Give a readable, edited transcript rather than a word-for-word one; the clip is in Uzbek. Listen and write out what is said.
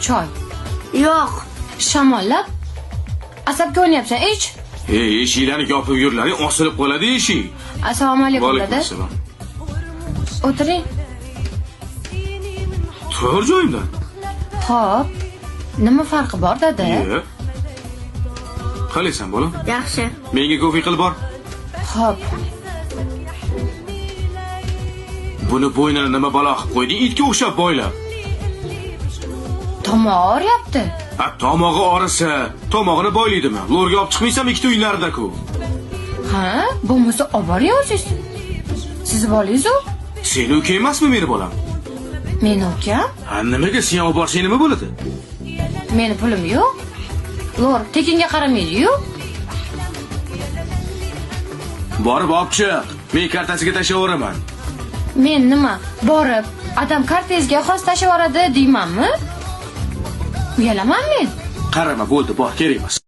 Choy. Yo'q. Shamollab asabga o'ynayapsan, ich. Ey, eshiklarni yopib yurlaring, osilib qoladi eshik. Assalomu alaykum Vaalaykum dada. assalom. O'tiring. Tur joyimdan. Xo'p. Nima farqi bor dada? Yo'q. Qalaysan bolam? Yaxshi. Menga kofe qilib bor. Xo'p. Buni bo'ynini nima balo qilib qo'yding? Itga o'xshab boylab. Tomog'i og'riyapti. Ha, tomog'i og'risa, tomog'ini boylaydimi? Lo'rga olib chiqmaysanmi ikkita uylarida-ku? Ha, bo'lmasa olib boring o'zingiz. Sizni bolangiz-u? Seni ukang emasmi meni bolam? Meni ukam? Ha, nimaga sen olib borsang nima bo'ladi? Meni pulim yo'q. Lor tekinga qaramaydi-yu. Borib olib chiq. Men kartasiga tashlayveraman. Men nima, borib, adam kartangizga xos tashlab yuboradi deymanmi? Uyalaman men. Qarama, bo'ldi, bor, kerak emas.